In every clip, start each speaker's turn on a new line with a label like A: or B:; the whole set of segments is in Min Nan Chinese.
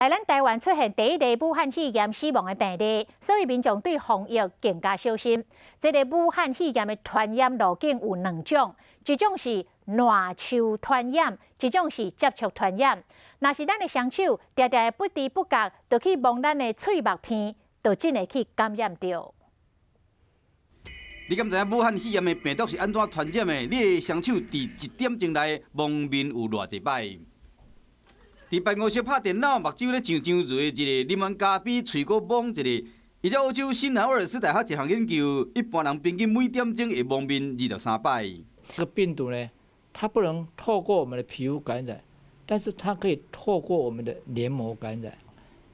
A: 來咱台灣出現第一例武漢肺炎死亡的病例，所以民眾對防疫更加小心。這个武漢肺炎的傳染路徑有兩種，一種是瀾手傳染，一種是接觸傳染。若是咱的雙手定定不知不覺就去摸咱的喙目鼻，就真會去感染著。
B: 你敢知影武漢肺炎的病毒是按怎傳染的？你的雙手佇一點鐘內摸面有偌濟擺？佇辦公室拍電腦，目睭咧上上臥一下，啉完咖啡，喙閣摸一下。而且澳洲新南威爾斯大學一項研究，一般人平均每點鐘會摸面23擺。
C: 這個病毒呢，它不能透過我們的皮膚感染，但是它可以透過我們的黏膜感染，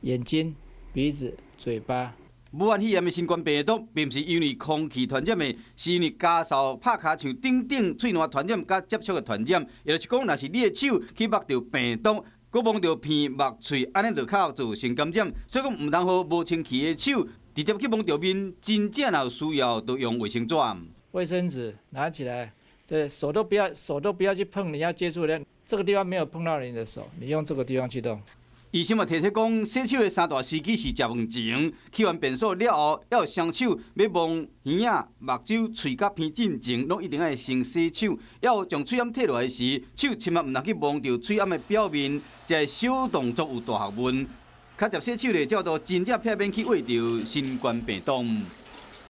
C: 眼睛、鼻子、嘴巴。
B: 武漢肺炎的新冠病毒，並毋是因為空氣傳染的，是因為咳嗽、拍尻槍等等喙瀾傳染佮接觸的傳染。也就是講，若是你的手去摸著病毒，閣摸著鼻、目、喙，按呢就較造成感染。所以講，毋通予無清氣的手直接去摸著面，真正若有需要，就用衛生紙。
C: 衛生紙拿起來，這手都不要，手都不要去碰你要接觸的，這個地方沒有碰到你的手，你用這個地方去動。
B: 醫生嘛提醒講，洗手的三大時機是食飯前、去完便所了後，猶有雙手欲摸耳仔、目睭、喙佮鼻進前，攏一定愛先洗手。猶有將喙罨退落來時，手千萬毋通去摸著喙罨的表面，這个小動作有大學問。較捷洗手咧，才有真正避免去秽著新冠病毒。